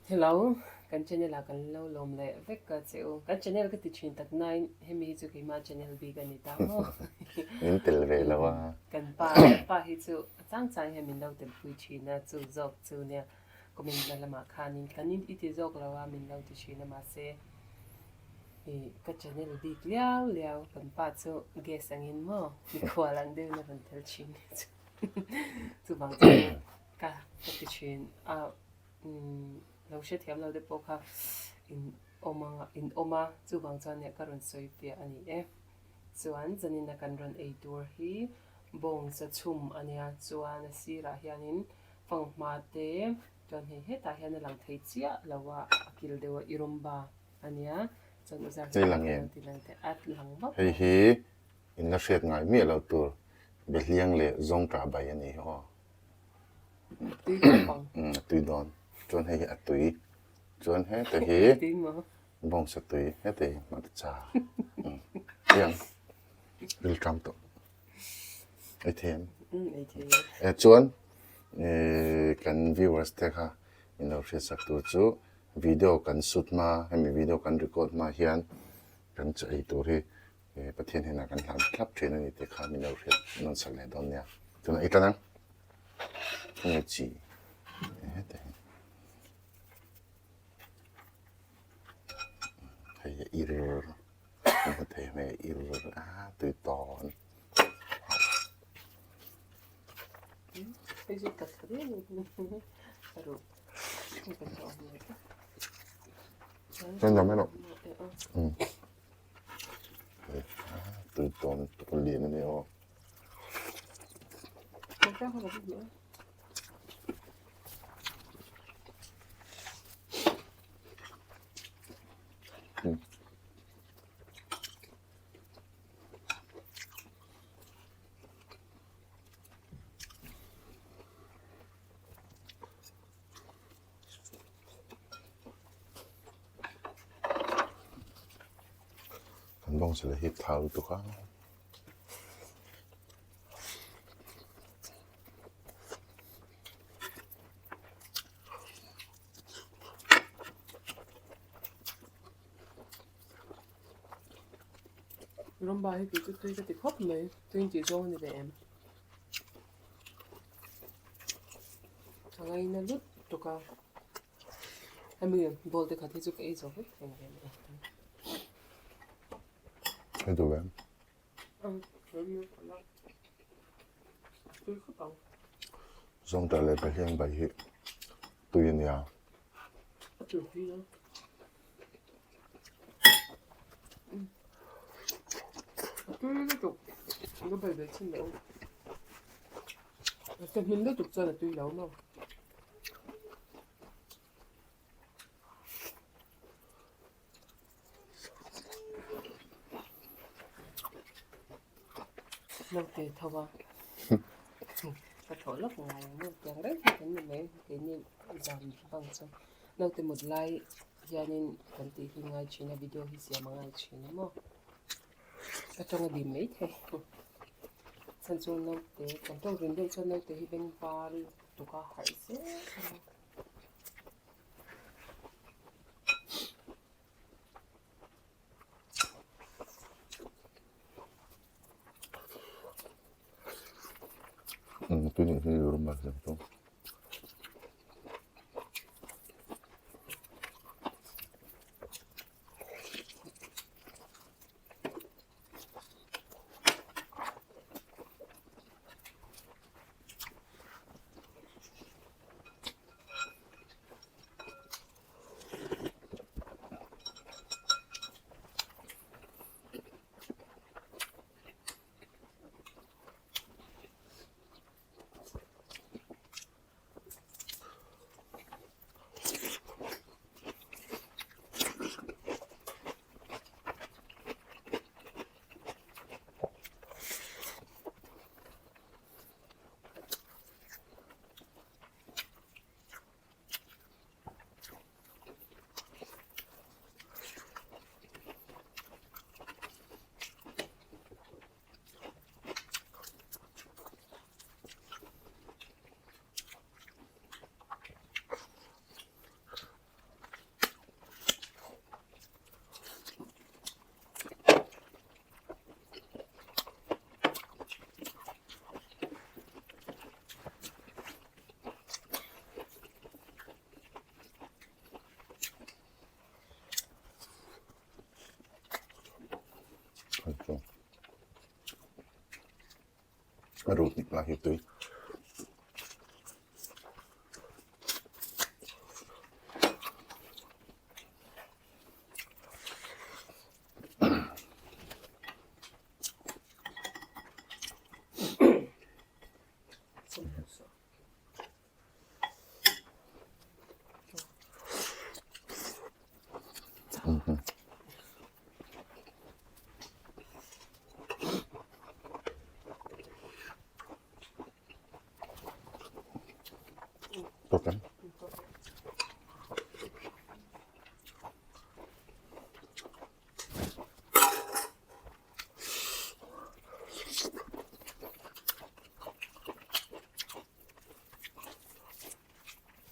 Hello, kan channel ah kan lo lawm leh vek ka che u. Kan channel ka ti thin tak nain hemi hi chu keimah channel bik a ni ta maw. Min tel ve lo a. Kan pa, kan pa hi chu a chang chang hian min lo telpui thin a, chu zawk chu nia comment na lamah khanin kan in i ti zawk lo a min lo ti thin a mahse i ka channel bik liau liau kan pa chu guest angin maw mikhual ang deuhin a rawn tel thin chu chuvang chuan ka ka ti thin a lo hrethiam lo te pawh kha in awm ang in awm a chuvang chuan nia ka rawn sawi fiah a ni e chuan zanina kan rawn ei tur hi bawngsa chhum a nia chuan a sirah hianin fanghma te chuan hei hetah hian a lang thei chiah lo a a kil deuh a irumba a nia chuan u zar Hei lang em? A lang vak Hei hi in la hriat ngai miah lo tur Behliang leh Zawngṭah bai a ni hi aw. Tui khawp ang. Umm a tui dawn. Chuan hei hi a tui. Chuan heta hi Tui maw? bawngsa tui heta hi hmarcha. Umm tui ang. Rilṭam tawh. Ei thei em? Umm ei thei e. E chuan kan viewers te kha min lo hriatsak tur chu video kan shoot hma hemi video kan record hma hian kan chaw ei tur hi Pathian hnenah kan hlan thlap thin a ni tih kha min lo hriat nawn sak leh dawn nia. Tunah i tan ang. Nge chi. Heta hi. Hei hi ir. Kan hmu thei hmel ir a tui tawn. Hei nam erawh. Tui tawn tuk a lian a ni aw. Kan bawngsa leh hi thau lutuk a. Rawmba hi tih chu tui ka ti khawp mai, tui in tih zawng a ni ve em? A ngaina lut tuk a, hemi bowl te khat hi chu ka ei zawk vek thei ve mai. Ei duh em? Tui khawp ang. Zawngṭah leh Pathian bai hi tui a nia. A tui pui a. A tui lutuk. Ka bai ve chhin loh. Ka hmin lutuk chuan a tui lo maw. Naute tho a ka thawh lawk ngai ang maw tiang reng hi kan ni mai keini zam bang chu naute mut lai hianin kan tih hlim ngai thin a video hi siam a ngai thin a maw ka tawng a dim mai thei chhan chu naute kan tawng rin deuh chuan naute hi beng var tuk a harh zel a. Tui nih hi rum a hliam chu. Chhan chu a rut nih lah hi tui. Okay.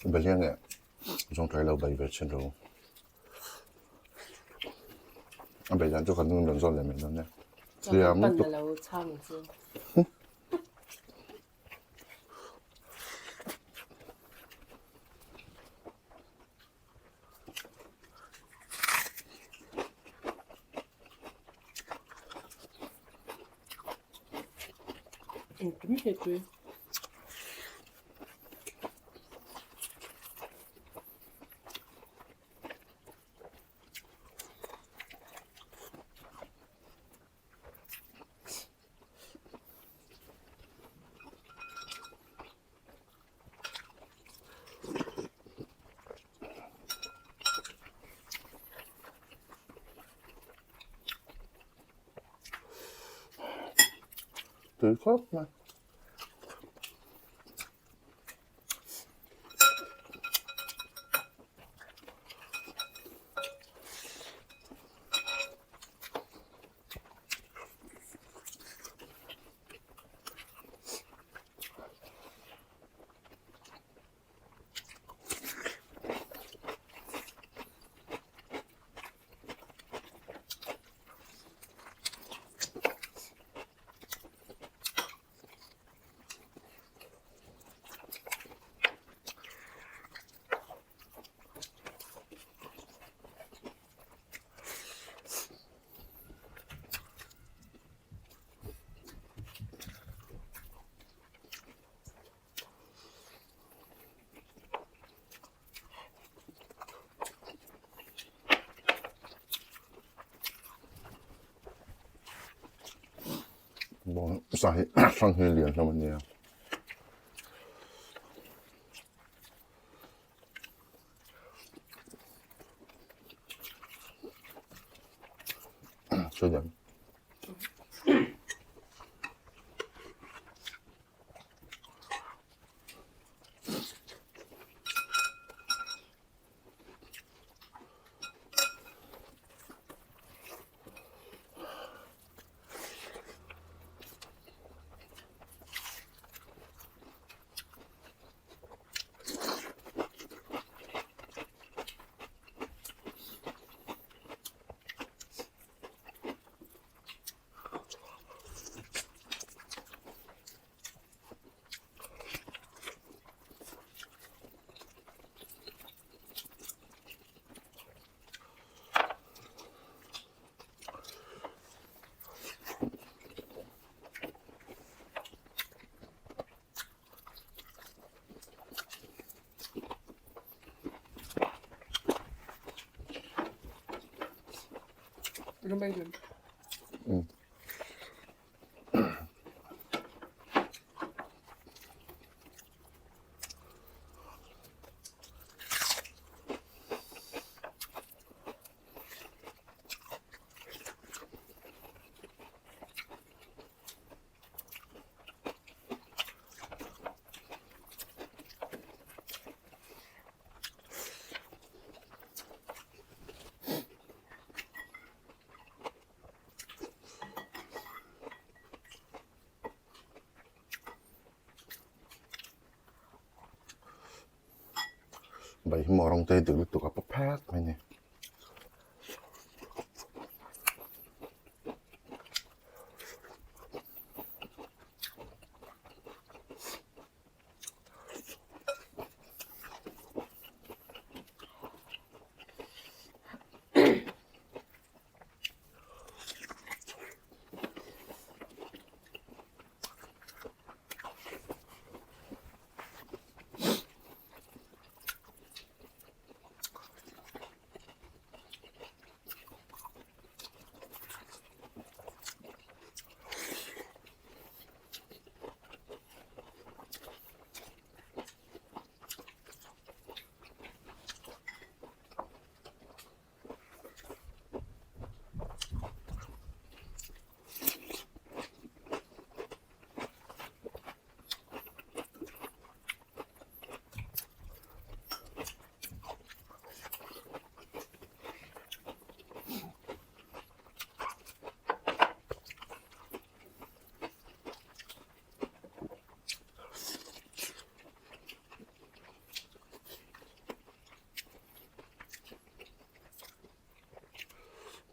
Baliang eh zawng tlai lo bai ve chin ro. A bei dan chu kan nun rawn zawn leh mai dawn e. Siam lutuk. Pan lo chang chu. Engkim hi tui. Tui khawp mai. Sa hi hrang hi lian hlawm a nia. Chuan Bai hi maw rawng te hi duh lutuk a pa phek mai a ni.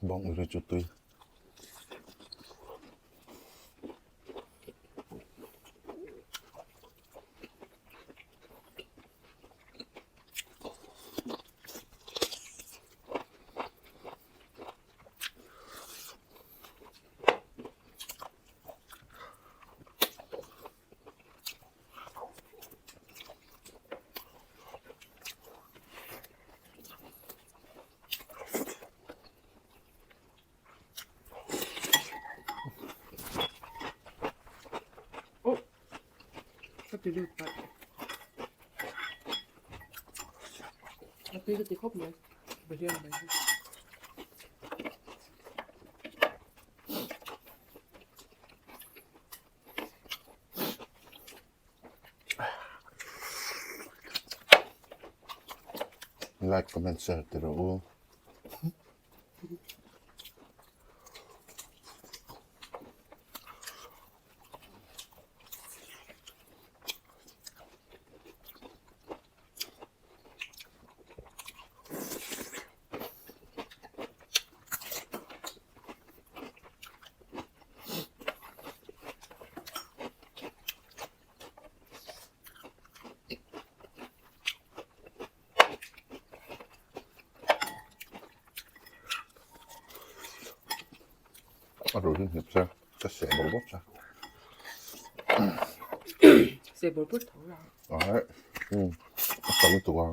Bawng ui hi chu tui. Oh, ka ti lut palh. A tui ka ti khawp mai. Balian mai hi. Like, comment, share ti rawh u. A ru hi hnip se ka seh bawrh bawrh che. Seh bawrh bawrh tho la. Ai, um, a sa lutuk a.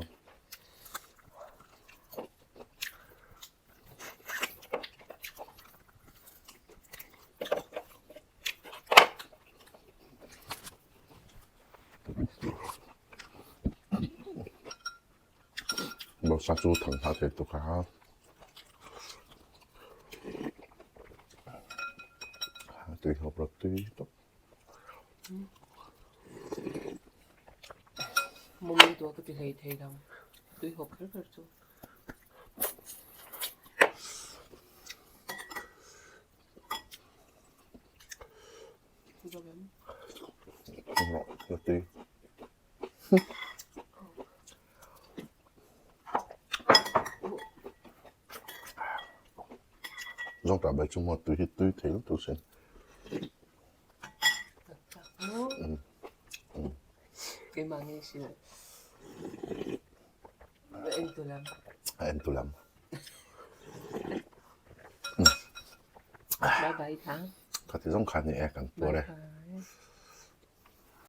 Bawrhsa chu thang hna thei tuk a. Tui hawp rawh tui tawp. Mawmi dua ka ti hlei thei lo. Tui hawp kher kher chu. Rawh tui. Zawngtah bai chu maw tui hi tui thei lutuk sin. Keimah nge hrilh? A en tu lam. A en tu lam. Bye bye thang. Khati zawng khan ni e kan puar e.